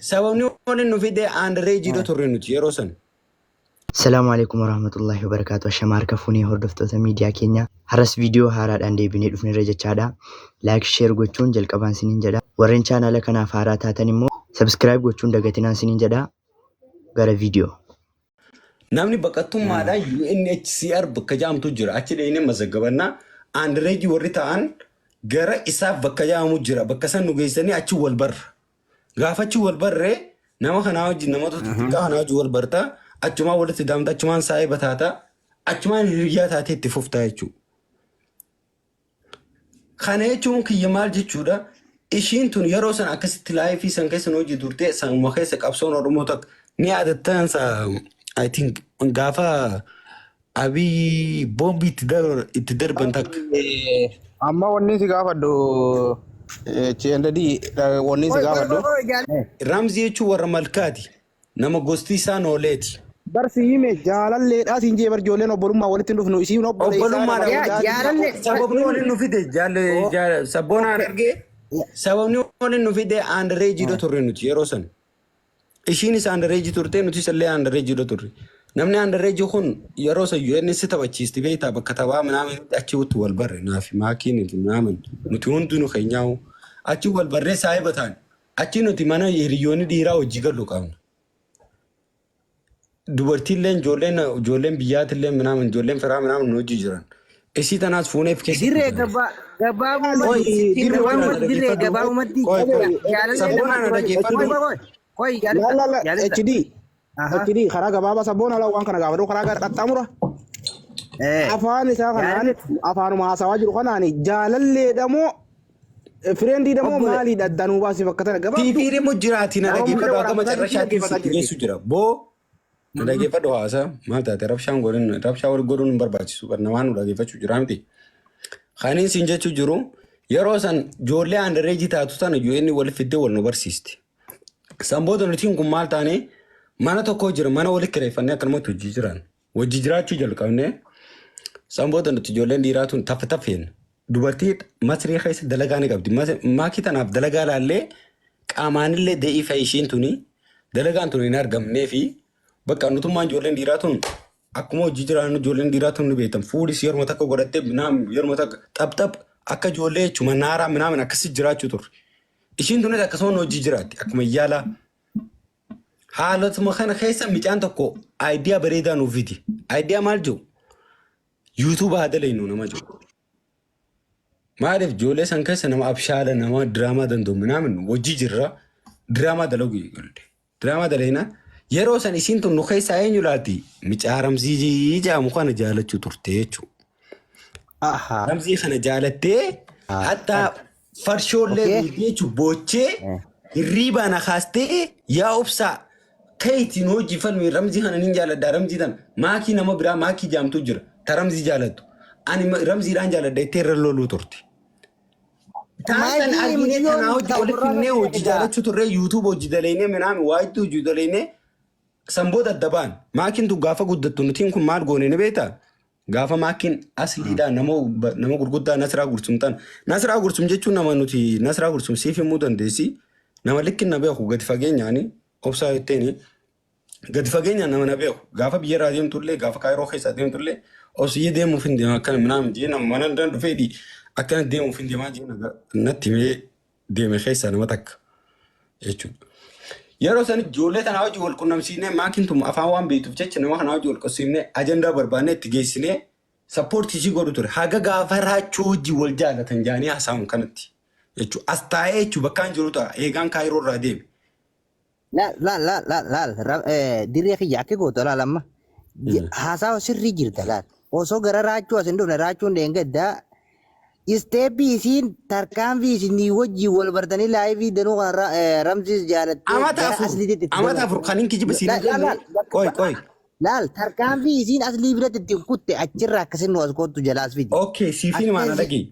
Sababni waliin nu fide underage turre nuti yeroo san. Salaamu alaikum warahmatullahi wabarakatuh. Ashama harka fuunee hordoftoota miidiyaa keenyaa. Har'as viidiyoo haaraadhaan deebinee dhufneerra jechaadha. Like, share gochuun jalqabaan siniin jedha. Warreen chaanaala kanaaf haaraa taatan immoo subscribe gochuun dagatinaan siniin jedha. Gara viidiyoo. Namni baqattummaadhaan UNHCR bakka jedhamtu jira. Achi dhaqnee mazaggabannaa. Underage warri ta'an gara isaaf bakka jedhamu jira. Bakka san nu geessanii achi wal barra. Gaafa achi wal barree nama kanaa wajjin, namoota xixiqqaa kanaa wajjin wal bartaa, achumaan walitti daamta, achumaan saayiba taata, achumaan hiriyyaa taatee itti fuftaa jechuudha. Kana jechuun kiyya maal jechuudha? Ishiin tun yeroo san akkasitti life san keessa nu hojii turte, sanuma keessa qabsoon Oromoo takka ni yaadattan sa. I think gaafa Abiy boombii itti darban takka. Amma wanni si gaafadhu HND, wanni si Oi, oi, gaafadhu. oi, oi, jaalle. Ramzii jechuun warra malkaati. Nama gosti isaa nooleeti. Bar si hime, jaalalleedhaa siin jee bar, ijoolleen obbolummaa walitti hin dhufnu, isiin obboleessaa nama Obbolummaadha. Yaa hundaati. jaalallee. Sababni waliin nu fide jaalle sabboonaan argee, sababni waliin nu fide underage turre nuti yeroo san. Ishiinis underage turte, nutis illee underage turre. Namni underage kun yeroo san UN si taphachiisti beektaa, bakka taphaa minaamin achi wal barre, naafi maakiin minaamin nuti hundinuu keenyaa'u achi wal barree saahiba ta'an. Achi nuti mana hiriyoonni dhiiraa hojii galu qabna. Dubartiilleen ijoolleen biyyaatillee minaamin ijoolleen firaa minaamin nu hojii jiran. Isii tanaas fuuneef keessa Dirree kutan. Gabaabumatti Qoy, Dirree gabaabumatti, dirree dhaggeeffadhu. gabaabumatti Qoy, qoy. jaalallee Sabboonaan nama. dhaggeeffadhu. Qoy, qoy, qoy, Laal jaalisa laal jaalisa. HD Aha. HD, karaa gabaabaa sabboon ala waan kana gaafadhu, karaa gara qaxxaamura. Afaan isaa kanaan, Jaalallee afaanuma haasawaa jiru kanaan, jaalalleedha moo friendiidha moo Obbole. maaliidha? Danuu baasii bakka tana gabaabdu. Fiifiin immoo jiraati, na Nama dhaggeeffadhu, muree akka waraabsaa jirti, macarrashaatti dhaggeeffataa sitti jirti. geessu jira. Boo, na dhaggeeffadhu, haasa maal taate? Rabshaan godhin, rabshaa wal godhuun hin barbaachisu, bar namaa nu dhaggeeffachuu jira miti. Kaniin siin jechuu jiru, yeroo san ijoollee underage taatu tana UN wal fiddee wal nu barsiisti. San booda nutiin kun maal taane? Mana tokko jira, mana walitti kireeffannee akkanumatti hojii jiran. Hojii jiraachuu jalqabne. San booda nuti ijoolleen dhiiraa tun taffe taffeen dubartii Masrii keessa dalagaa ni qabdi. Maakii tanaaf dalagaa laallee, qaamaanillee da'iifa ishiin tuni, dalagaan tun hin argamnee fi bakka nutummaan ijoolleen dhiiraa tun akkuma hojii jiraannu, ijoolleen dhiiraa tun ni beektan, fuulis yeroo takka godhattee minaamin yeroo takka xapxap akka ijoollee jechuudha, naaraa minaamin akkasii jiraachuu turre. Ishiin tunis akkasuma hojii jiraatti akkuma yaalaa. Haalotuma kana keessa micaan tokko idea bareedaa nuuf fidi. Idea maal jiru? YouTube haa dalaynu nama jiru. Maaliif, ijoollee san keessa nama abshaala, nama diraamaa danda'u minaamin hojii jirra, diraamaa dalagu eegalte. Diraamaa dalayna, yeroo san isiin tun nu keessaa eenyu laati? Micaa Ramzii jedhamu kana jaalachuu turte jechuudha. Ramzii kana jaalattee hatta farshoollee duutee jechuun boochee hirriibaa na kaastee, "Yaa obsaa, keetiin hojii falmi, Ramzii kana nin jaaladha, Ramzii tana maakii nama biraa maakii jaamtu jira ta Ramzii jaalattu, ani Ramziidhaan jaaladha" jettee irra loluu turte. Taan san Maakii arginee mucayyoon tanaa hojii walitti ta'urraa finnee hojii jaalachuu turre, YouTube hojii dalaynee minaami waa hedduu hojii dalaynee, san booda adda ba'an. Maakiin tun gaafa guddattu nutiin kun maal goone ni beektaa? Gaafa maakiin asliidhaa nama gurguddaa Nasraa Gursum tan. Nasraa Gursum jechuun nama nuti, Nasraa Gursum siif himuu dandeessi. Nama likkin na beeku gadi fageenyaani obsaa jetteeni. Gadi fageenyaan nama na beeku. Gaafa biyya irraa deemtullee, gaafa Kaayiroo keessa deemtullee, obsiyyee deemuuf hin deema akkana minaamin jee, nama mana irra dhufeeti akkana deemuuf hin deemaa jee natti himee deeme keessaa nama takka jechuudha. Yeroo san ijoollee tanaa wajjin wal qunnamsiisnee, maakiin tun afaan waan beektuuf jecha, nama kanaa wajjin wal qunnamsiisnee ajandaa barbaannee itti geessinee support ishii godhu ture. Haga gaafa raachuu wajjin wal jaalatan jaanii haasa'an kanatti jechuudha. As taa'ee jechuudha, bakkaan jiru ta'a eegaan Kaayiroo irraa deeme. Laal, laal, laal, laal, laal, dirree kiyya akka gootu laal amma. Haasawa sirrii jirta laal. Osoo gara raachuu as hin dhufne, raachuun dheengaddaa. Step isiin tarkaanfii isinii wajjin wal bartanii live danuu kana Ramsiis jaalattee Amata gara 4 asliitti itti amata dabalte. 4 kan hin kijiba siin hin Laal, jenne. laal, Qoy, qoy. laal, tarkaanfii isiin aslii biratti ittiin kutte achirraa akkasin nu as kottu jalaas fidi. Okay, siifiin maana Akkasi dhagee.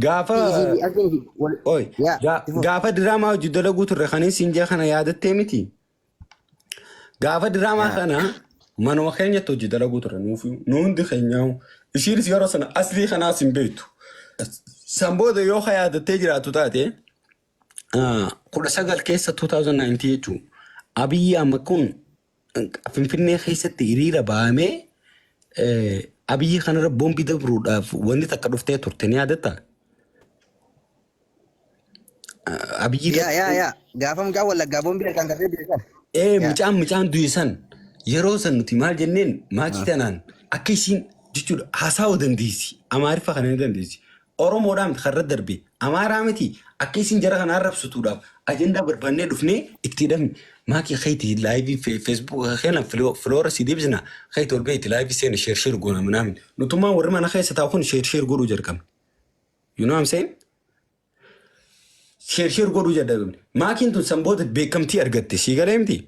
Gaafa isii asliin wal Oi, yaa itti fufi. gaafa diraamaa hojii dalaguu turre kan siin jee kana yaadattee miti. Gaafa diraamaa kana manuma keenyatti hojii dalaguu turre nuufi nu hundi keenyaa, ishiinis yeroo sana aslii kanaas hin beektu. San booda yoo ka yaadattee jiraattu taate 19 keessa 2019 jechuun Abiyyi Ahmad kun Finfinnee keessatti hiriira bahamee Abiyyi kanarra boombii dabruudhaaf wanni takka dhuftee turte ni yaadatta? Abiyyi Yaa yaa yaa gaafa mucaa Wallaggaa boombii harkaan qabee beekan. Ee Yaa. mucaan du'e san yeroo san nuti maal jenneen maakii tanaan akka isiin jechuudha haasa'uu dandeessi. Amaariffa kana ni dandeessi. Oromoodhaa miti karra darbe Amaaraa miti akka isiin jara kana arrabsituudhaaf ajandaa barbaannee dhufnee itti hidhamne. Maakii keeti live Facebook keena follower si deebisna keeti ol beeti live seena share share goona minaamin. Nutummaan warri mana keessa taa'u kun share share godhuu jalqabne. You know what I'm saying? Share share godhuu jalqabne. Maakiin tun san booda beekamtii argatte sii galee miti.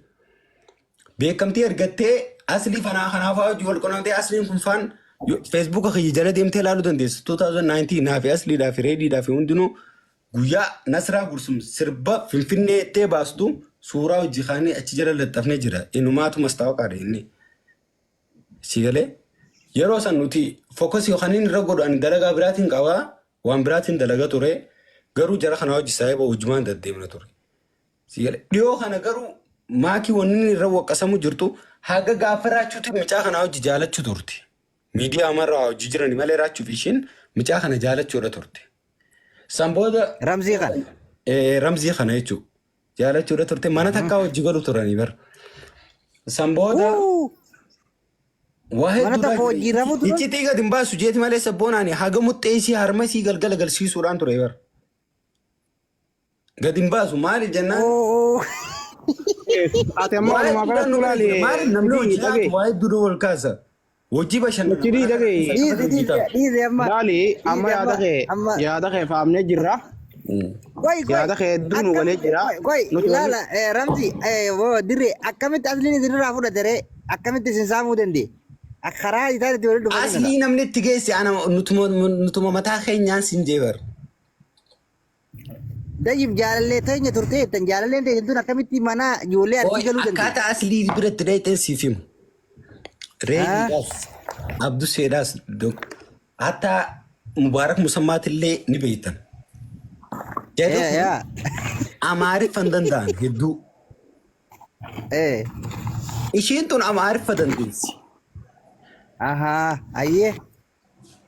Beekamtii argattee Aslii fanaa kanaaf hojii wal qunnamtee Asliin kun faan Facebook kiyya jala deemtee ilaaluu dandeessa. 2019 naa fi Asliidhaa fi Reediidhaa fi hundinuu guyyaa Nasraa Gursum sirba Finfinnee ittee baastu suuraa hojii kaanii achi jala laxxafnee jira. Inumaatu mastaawaqaadha inni. Si galee yeroo san nuti focus yookaan inni irra godhu ani dalagaa biraatiin qabaa waan biraatiin dalaga ture garuu jara kana hojii saahiba hojumaan deddeemna ture. Si galee dhiyoo kana garuu maakii wanni inni irra waqqasamu jirtu haga gaafa raachuuti mucaa kana hojii jaalachuu turte. Miidiyaa amarraa hojii jirani malee raachuuf ishiin mucaa kana jaalachuudha turte. San booda Ramzii kana. Ramzii kana jechuudha. Jaalachuudha turte mana takkaa hojii galu turanii bara. San booda Uu! waa Mana hedduudhaa tokko hojii rafuu turan. Iccitii gad hin baasu jeeti malee sabboonaan haga muxxee isii harma isii galgala galsiisuudhaan ture bara. Gad hin baasu maali jennaan. Oo! Ati amma Waa walumaa hedduudhaan galatti nu bira ilaali. jira. Maali namni Sidii hojii dhagee. taatu waa hedduudha wal kaasa. Hojii bashannana. Sidii dhagee. Dhiisi dhiisi dhiisi amma. Laali amma Dhiisi yaada amma kee amma. yaada kee faamnee jirra. Qoy qoy. Yaada kee hedduu nu galee Akkamitti jira. qoy qoy Nuti wanni ilaala Ramzi dirree akkamitti asliin isinirraa fudhate ree akkamitti isin saamuu danda'e? Karaa isaan itti walitti dhufanii kana. Aslii namni itti geesse ana nutuma mataa keenyaan sin jeebar. Dayib jaalallee teenya turtee jettan jaalalleen teenya tun akkamitti mana ijoollee Ooy arsii galuu dandeesse? akkaataa aslii biratti dheeyxeen siif himu. Reediidhaas Abduseedhaas hatta Mubaarak Musammaatillee ni beektan. Jarri Yaa kun yaa. Amaariffa hin danda'an hedduu. Eh. Ishiin tun Amaariffa dandeessi. Ahaa. Ayyee.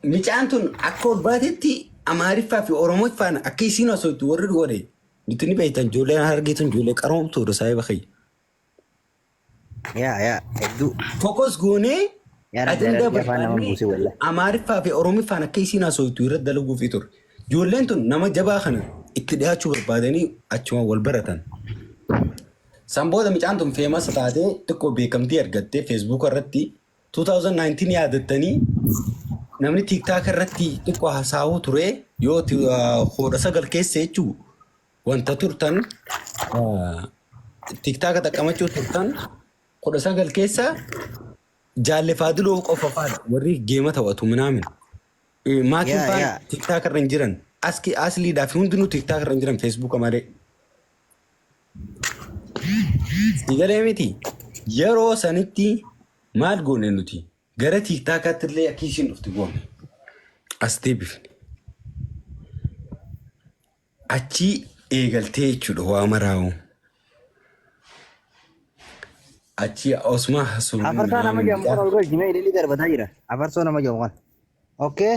Micaan tun akka ol baatetti Amaariffaa fi Oromoffaan akka isiin haasoftu warri godhe nuti ni beektan ijoolleen Harargee tun ijoollee qaroomtuudha saahiba kiyya. Yaa yaa hedduu. Focus goonee Yaa Rabbi ajandaa Harargee afaan nama barbaannee buuse wallah. Amaariffaa fi Oromoffaan akka isiin haasoftu irratti dalaguufii ture. Ijoolleen tun nama jabaa kana itti dhiyaachuu barbaadanii achumaan wal baratan. San booda micaan tun famous taatee xiqqoo beekamtii argattee Facebook irratti 2019 yaadattanii namni TikTok irratti xiqqoo hasaa'uu ture yoo 19 keessa jechuu wanta turtan TikTok xaqqamachuu turtan 19 keessa jaalle faadiloo qofa faadha warri geema taphatu minaamin. Maatiin Yaa faan yaa. TikTok irra hin jiran asliidhaa fi hundinuu TikTok irra hin jiran Facebook malee. Sigalee miti yeroo sanitti maal goone nuti gara TikTokaatti illee akka ishiin dhuftu goone as deebifne. Achii eegaltee jechuudha waa maraa'u. Achii osuma haasofnu Afarsoo nama jedhamu kana ol galchi mee ililii darbataa jira. Afarsoo nama jedhamu kana. Okay.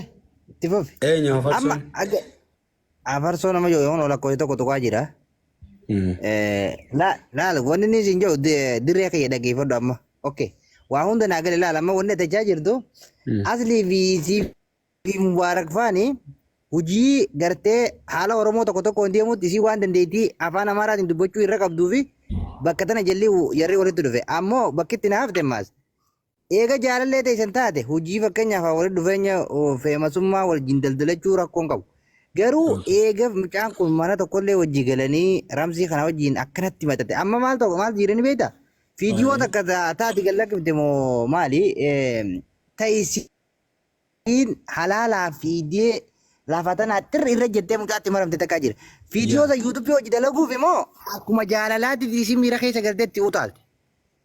Itti fufi. Eenyu Amma afarsoon? aga afarsoo nama jedhamu kana lakkoofsa tokko tuqaa jira. Laal wanni inni isin jedhu dirree kiyya dhaggeeffadhu amma. Okay. Waa hunda naa gale laal amma wanni ati jechaa jirtu aslii fi sii fi Mubaarak faani hojii gartee haala Oromoo tokko tokkoon deemutti isii waan dandeettii afaan Amaaraatiin dubbachuu irra qabduu fi bakka tana jalli jarri walitti dhufe. Ammoo bakki itti na hafte ammaas eega jaalallee teessan taate hojii fakkeenyaaf walitti dhufeenya feemasummaa wajjin daldalachuu rakkoon qabu. Garuu eega mucaan kun mana tokkollee wajji galanii Ramzii kana wajjin akkanatti maxxate. Amma maal tokko maal jiirani beektaa? Viidiyoo takka taati gad lakkifte moo maali? Ta'isiin halaalaa fiidee lafa tana xirri irra jettee mucaatti maramte takkaa jira. Viidiyoo san yuutuubii hojii dalaguuf immoo akkuma jaalalaatti isiin miira keessa galtee itti utaalte.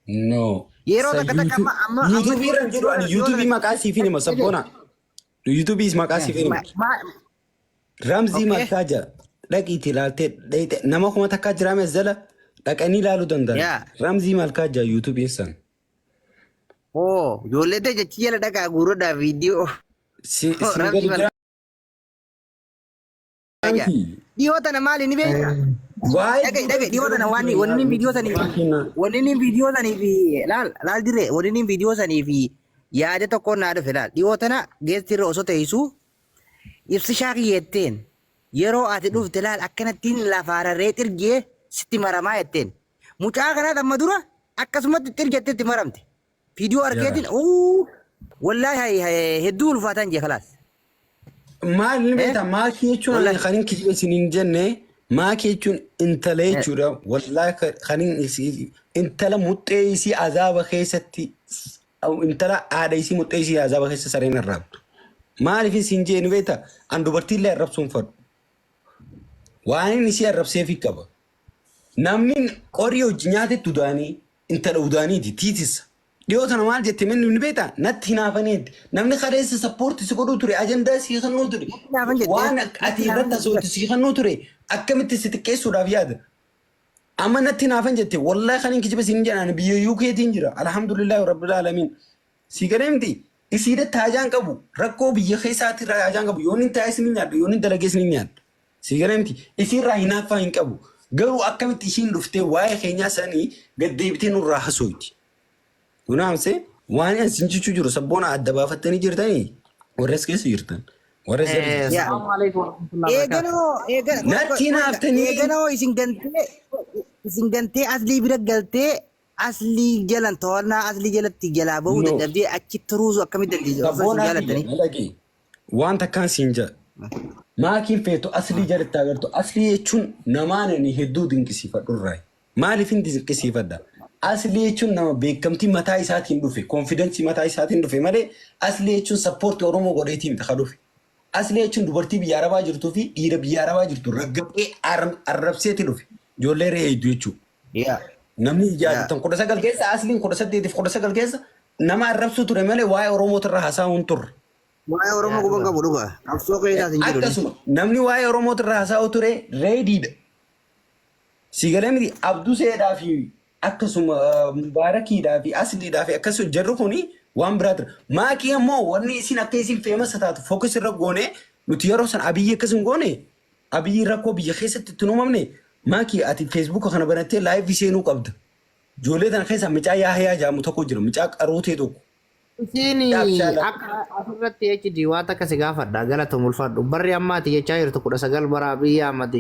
No. Yeroo Sa takka takka amma amma amma YouTube irra hin jiru ani YouTube maqaa siif hin hima sabboona. YouTube maqaa siif hin hima. Ramzii Okay. Malkaa jedha. Dhaqiitii ilaaltee dhayxe nama 1000 jiraame as jala dhaqanii ilaaluu danda'an. Yaa. Ramzii Malkaa jaa yuutuubiin san. Oo, ijoollee ta'e jechi jala dhaqaa guuradhaa viidiyoo. Si si Ramzii gadi Malkaa jaa. miti. Dhiyoo tana maali ni beektaa? Waa'ee Dhaga'i dhaga'i dhiyoo tana waan wanni inni viidiyoo sanii wanni inni viidiyoo sanii fi laal laal dirree wanni inni viidiyoo sanii fi yaada tokkoon naa dhufe laal dhiyoo tana geessi irra osoo teessu ibsishaa kiyyeetteen yeroo ati dhufte laal akkanattiin lafaa rarree xirgee sitti maramaa jetteen mucaa kanaas amma dura akkasumatti xirgettee itti maramte viidiyoo argeetiin uu wallaahi hedduu ulfaataan jee kalaas. Maal ni Eh? beektaa maakii jechuun ani Wallahi. kan hin kijibe isin hin jenne maakii jechuun intala jechuudha. Wallaahi kan hin intala muxxee isii azaaba keessatti intala haadha isii muxxee isii azaaba keessa sareen arraabdu. Maaliif isin jee ni beektaa an dubartiillee arrabsuun fadhu. Waan inni isii arrabseefi qaba. Namni qorii hojii nyaatetti udaanii intala udaaniiti tiitissa. Dhiyoo tana maal jette minni ni beektaa natti hinaafaniitti. Namni kareessa support si godhuu ture ajandaa si kennuu ture. Hinaafan jettee. Waan ati irratti haasoftu si kennuu ture akkamitti si xiqqeessuudhaaf yaada. Amma natti hinaafan jette wallahi kan hin kijiba siin jedhan biyya UKtiin jira alhamdulillahi rabbil alamin. Si galee miti isiidha taajaan qabu rakkoo biyya keessaatti taajaan qabu yoon hin taa'es ni nyaadha yoon hin dalagees ni nyaadha. Si galee miti isiirraa hinaaffaa hin qabu. Garuu akkamitti ishiin dhuftee waa'ee keenyaa sanii gad deebitee nurraa hasooti. Kunaamse waan isin jechuu jiru sabboona adda baafattanii jirtanii warra as keessa jirtan. Warra as jala jirtan. Yaa. Assalamu alaikum warahmatullahi wabarakatuh. Eeganoo eegana Natti hinaaftanii eeganoo isin gantee aslii bira galtee aslii jalan to'annaa aslii jalatti jalaa bahuu No. dadhabdee achi turuusu akkamitti dandeessu osoo isin Sabboonaa kiyya jaalattanii. malaqi waan takkaan siin jedha. Maakiin feetu aslii jalatti agartu. Aslii jechuun namaan ani hedduu dinqisiifadhu irraa. Maaliif hin dinqisiifadha? Aslii jechuun nama beekamtii mataa isaatiin dhufe, confidence mataa isaatiin dhufe malee aslii jechuun support Oromoo godheetii miti ka dhufe. Aslii jechuun dubartii biyya Arabaa jirtuu fi dhiira biyya Arabaa jirtu raggaxee arrabseeti dhufe. Ijoollee re'ee hedduu jechuudha. Yaa. Namni Yaa. jaallatan 19 keessa asliin 18 fi 19 keessa nama arrabsuu ture malee waa'ee Oromootirra haasa'uu hin turre. Waa'ee Oromoo Yaa quban dhugaa. qabu dhugaa. Qabsoo keessaas hin jiru. Akkasuma namni waa'ee Oromootirra haasa'uu ture reediidha. Si galee miti Abduseedhaa fi akkasuma Mubaarakiidhaa fi Asliidhaa fi akkasuma jarri kuni waan biraa ture. Maakii ammoo wanni isin akka isin famous taatu focus irra goone nuti yeroo san Abiyyi akkas hin goone Abiyyi rakkoo biyya keessatti itti hin uumamne maakii ati feesbuuka kana banattee live seenuu qabda. Ijoollee tana keessa mucaa Yaahiyaa jedhamu tokko jira mucaa qaruutee tokko. Isiin Dhaabshaala. akka asirratti HD waan takka si gaafadha galatoom ulfaadhu. Barri ammaati jechaa jirtu 19 bara Abiyyi Ahmad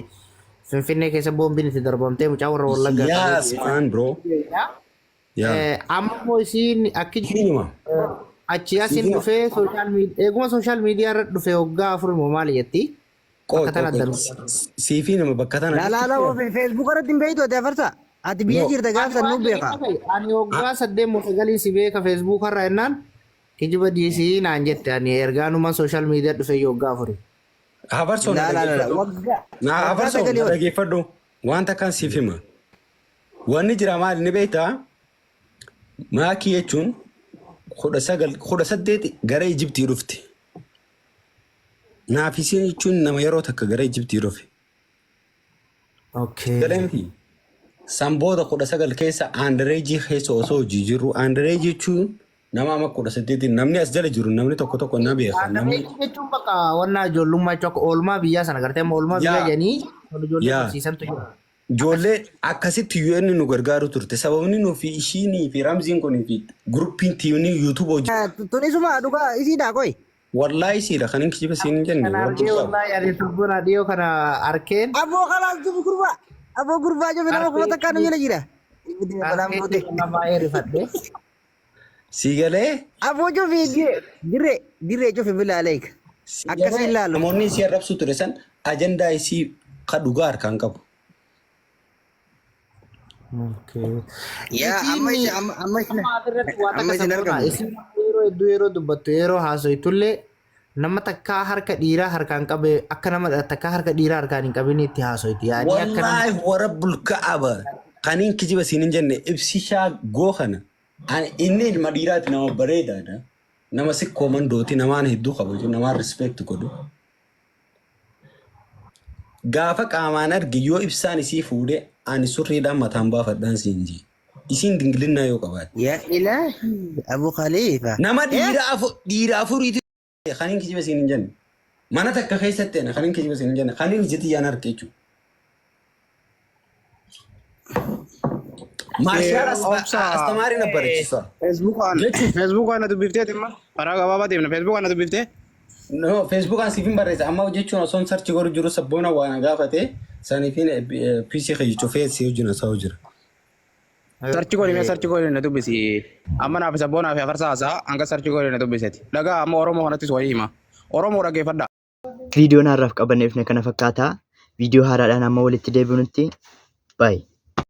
Finfinnee keessa boombiin itti darbamtee mucaa warra Wallaggaa Yes qabee man bro. Yaa. Amma immoo isiin akki Siinuma. achi asin Siinuma. dhufee social media eeguma social media irra dhufe waggaa 4 immoo maali jetti Qoy bakka tana qoy adda qoy. Siifii nama bakka tana. Laa laa laa feesbuuk irratti hin beektu ati afarsa. Ati biyya No. jirta gaafa san nuuf beeka. Ani waggaa 8 moo 9 si beeka feesbuuk irra jennaan kijiba dhiisii naan jette ani ergaanuma social media dhufe waggaa 4. Hafarsoo na Laa laa laa dhageeffadhu. waggaa Na waggaa hafarsoo 9 na ol. dhageeffadhu. Waan takkaan siif hima. Wanni jira maali ni beektaa? Maakii jechuun 19 18 gara Ijiptii dhufte. Naaf isiin jechuun nama yeroo takka gara Ijiptii dhufe. Okay. Galee miti. San booda 19 keessa underage keessa osoo hojii jirru underage jechuun nama amma 18 namni as jala jiru namni tokko tokko na beeka. Namni Underage jechuun bakka wannaa ijoollummaa jechuun akka oolmaa biyyaa sana gartee amma oolmaa biyyaa yaa jedhanii kan ijoollee yaa barsiisantu jira. Ijoollee akkasitti UN nu gargaaru turte. Sababni nu fi ishiinii fi Ramziin kunii fi guruppiin tiimni YouTube hojii. Tunisuma dhugaa isiidhaa qoy. Wallaahi siidha kan hin kijiba siin hin jenne Kana warra argee qabu. wallaahi ani turbuna dhiyoo kana arkeen Aboo kalaas dubi gurbaa. Aboo gurbaa jobe nama 1000 nu jala jira. Balaan arkeen buute. nama baay'ee rifadhe. Sii galee Aboo jobe dirree dirree jobe bilaa leek. sii Akkasiin galee laalu. namoonni isii arrabsuu ture san ajandaa isii ka dhugaa harkaan qabu. Okay. Yaa amma Isiin isin amma amma isin amma asirratti waa amma takka isin sabboona. argamu. Isin yeroo hedduu yeroo dubbattu yeroo haasoytullee nama takkaa harka dhiiraa harkaan qabe akka nama takkaa harka dhiiraa harkaan hin qabin itti haasoyti. Yaani akka nama Wallaahi warabbul ka'aba kaniin kijiba siin hin jenne ibsishaa goo kana ani inni ilma dhiiraati nama bareedaadha. Nama sikkoo mandooti namaan hedduu kabaju namaan respect godhu. Gaafa qaamaan arge yoo ibsaan isii fuudhe ani surriidhaan mataan baafadhaan siin jee. Isiin dingilinnaa yoo qabaatte. Yaa ilaahi Abu Khalifa. Nama dhiira dhiira afuriitu kaniin kijiba siin hin jenne. Mana takka keessatti ana kaniin kijiba siin hin jenne. Kaniin ija tiyyaan arge jechuudha. Maarshaal Obsa. astamaarii ነበረች እሷ። Feesbuukaan Jechuun- Feesbuukaan na dubbifteeti amma karaa gabaabaa deemna Feesbuukaan na dubbiftee. No, Feesbuukaan siif hin barreessa. Amma jechuun osoon search godhu jiru sabboona waan gaafate saniifin PC kiyya cufee si wajjin haasa'u jira. Search godhi mee search godhi na dubbisi. Amma naaf sabboonaa fi afarsaa haasaa hanga search godhi na dubbiseti. Dhagaa amma Oromoo kanattis wayii hima. Oromoo dhaggeeffadha. Viidiyoon har'aaf qabannee dhufne kana fakkaata. Viidiyoo haaraadhaan amma walitti deebinutti. Baay'ee.